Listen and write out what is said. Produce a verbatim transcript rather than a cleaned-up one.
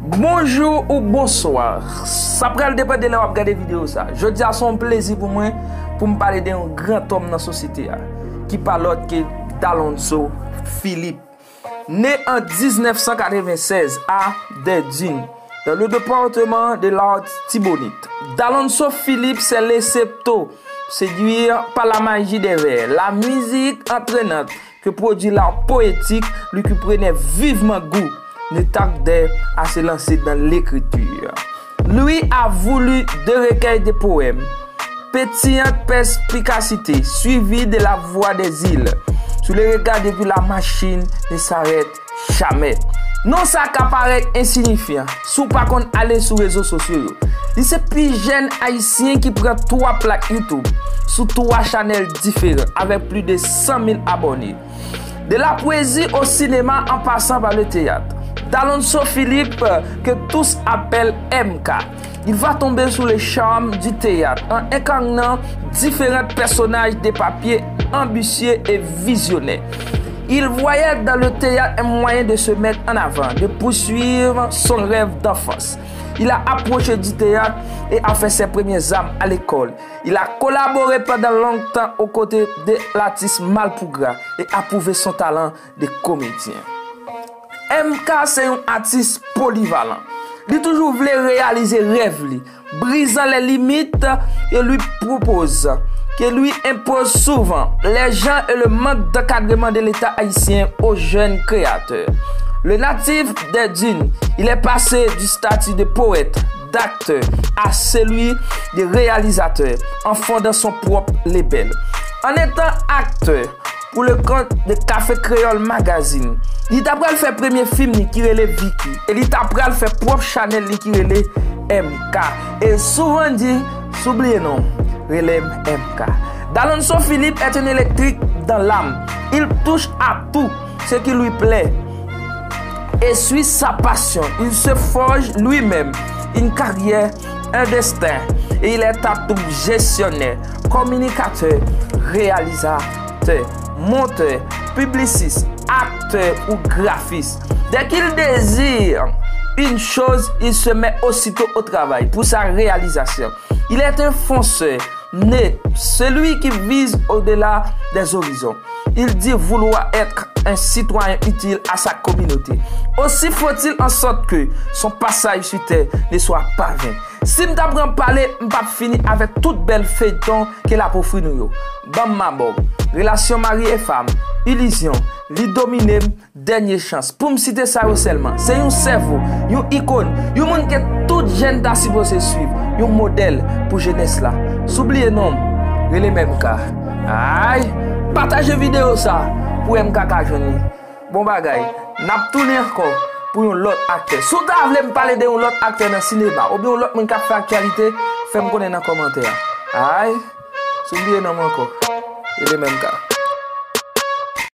Bonjou ou bonswa. Sa pral depann de lè w ap gade videyo sa. Jodi a se yon plezi pou mwen pou m pale de yon gran tòm nan sosyete a, ki pa lòt ke Dalonso Philippe. Né en dix-neuf cent quatre-vingt-seize à Derdine, dans le département de l'Artibonite, Dalonso Philippe s'est laissé tôt séduire par la magie des vers, la musique entraînante que produit l'art poétique lui qui prenait vivement goût, ne tardait à se lancer dans l'écriture. Lui a voulu deux recueils de poèmes, pétillante perspicacité, suivie de la voix des îles, sous le regard depuis la machine ne s'arrête jamais. Non sa ka parèt ensinyifyan si w pa konn ale sou rezo sosyo yo. Li se pi jèn ayisyen ki pran twa plak YouTube sou twa chanèl diferan avèk plis de san mil abòne. De la poésie au cinéma en passant par le théâtre, Dalonso Philippe, que tous appellent M K, il va tomber sous le charme du théâtre en incarnant différents personnages de papier ambitieux et visionnaires. Il voyait dans le théâtre un moyen de se mettre en avant, de poursuivre son rêve d'enfance. Il a approché du théâtre et a fait ses premières armes à l'école. Il a collaboré pendant longtemps aux côtés de l'artiste Malpougra et a prouvé son talent de comédien. M K se yon atis polivalan. Li toujou vle reyalize rèv li, brisant les limites que lui propose, que lui impose souvent les gens et le manque d'encadrement de l'État haïtien aux jeunes créateurs. Le natif des dunes, il est passé du statut de poète, d'acteur, à celui de réalisateur, en fondant son propre label. En étant acteur, pou le kont de Café Créole Magazine. Li ta pral fè premye fim li ki rele Vicky, e li ta pral fè pwòp chanèl li ki rele M K. E souvan di, si w bliye non, rele m M K. Dalonso Philippe est un électrique dans l'âme. Il touche à tout ce qui lui plaît et suit sa passion. Il se forge lui-même une carrière, un destin. Et il est à tout, gestionnaire, communicateur, réalisateur, monteur, publiciste, acteur ou graphiste. Dès qu'il désire une chose, il se met aussitôt au travail pour sa réalisation. Il est un fonceur né, celui qui vise au-delà des horizons. Il dit vouloir être un citoyen utile à sa communauté. Aussi faut-il en sorte que son passage sur terre ne soit pas vain. Si m ta pran pale, m p ap fini avèk tout bèl feyton ke l ap ofri nou yo. Ban m Mabòg, Relasyon mari e fanm, Ilizyon, Li domine m, Dènye chans. Pou m site sa yo sèlman. Se yon sèvo, yon ikòn, yon moun ke tout jèn ta sipoze swiv, yon modèl pou jenès la. Si w bliye non m, rele m M K. Ay, pataje videyo sa pou M K ka jwenn li. Bon bagay, n ap tounen ankò pou yon lòt aktè. Si w ta vle m pale de yon lòt aktè nan sinema oubyen yon lòt moun k ap fè aktyalite, fè m konnen nan kòmantè a. Ay, si w bliye non m ankò, rele m M K.